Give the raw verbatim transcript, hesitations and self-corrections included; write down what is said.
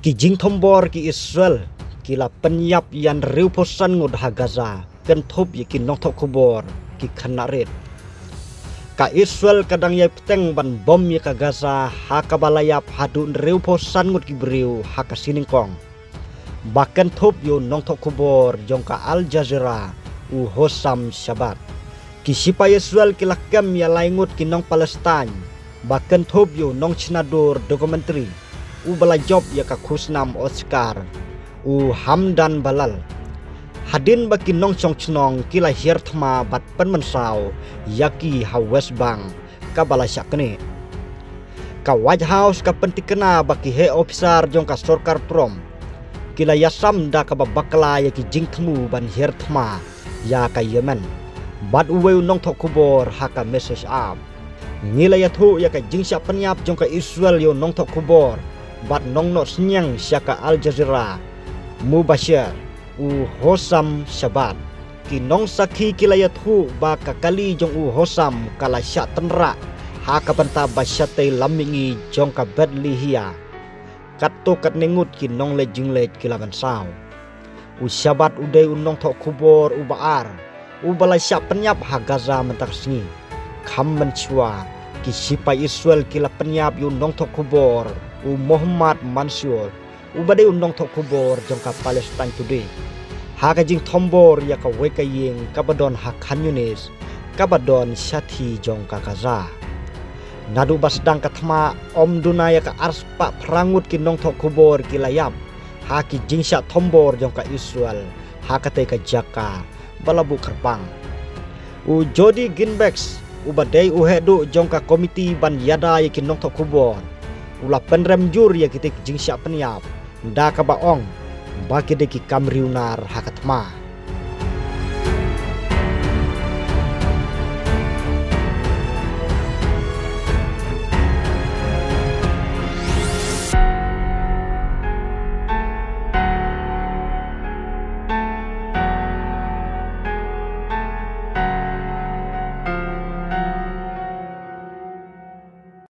Ki jingthombor ki Israel ki la pynïap ïa hynriewphew san ngut ha Gaza, kynthup ïa ki nongthoh khubor ki khynnah rit. Ka Israel ka dang ïai bteng ban bom ïa ka Gaza, ha kaba la ïap haduh hynriewphew san ngut ki briew ha ka sngi nyngkong. Ba kynthup ïa u nongthoh khubor jong ka Al Jazeera, u Hossam Shabat. Ki sipai Israel ki la kem ïa lai ngut ki nong Palestine, ba kynthup ïa u nongshna dur documentary uba la jop ïa ka khusnam Oscar, u Hamdan Balal. Hadien ba ki nongshong shnong ki la hiar thma bad pynmynsaw ïa ki ha West Bank, kaba la shah knieh. Ka White House ka pyntikna ba ki heh ophisar jong ka sorkar Trump ki la ïasam da kaba bakla ïa ki jingthmu ban hiar thma ïa ka Yemen bad uwei u nongthoh khubor ha ka message app. Ngi la ïathuh ïa ka jingshah pynïap jong ka Israel ïa u nongthoh khubor bad nongnoh synñiang sha ka Al Jazeera, Mubashir, u Hossam Shabat. Ki nongsakhi ki la ïathuh ba ka kali jong u Hossam ka la shah tynrah ha ka bynta ba shatei lam mihngi jong ka Beit Lahia. Katto katne ngut ki nongleit jingleit ki la mynsaw. U Shabat u dei u nongthoh khubor uba ar uba la shah pynïap ha Gaza mynta ka sngi. Kham mynshuwa, ki sipai Israel ki la pynïap ïa u nongthoh khubor, u Mohammad Mansour, uba dei u nongthoh khubor jong ka Palestine Today, ha ka jingthombor ïa kawei ka ïing kaba don ha Khan Younis, kaba don shathie jong ka Gaza. Naduh ba sdang ka thma, ym duna ïa ka arspah phra ngut ki nongthoh khubor ki la ïap ha ki jingshah thombor jong ka Israel ha katei ka jaka ba la buh kyrpang. U Jody Ginberg, uba dei u heh duh jong ka komiti ban ïada ïa ki nongthoh khubor, u la pynrem jur ïa kitei ki jingshah pynïap da kaba ong ba ki dei ki kam riewnar ha ka thma.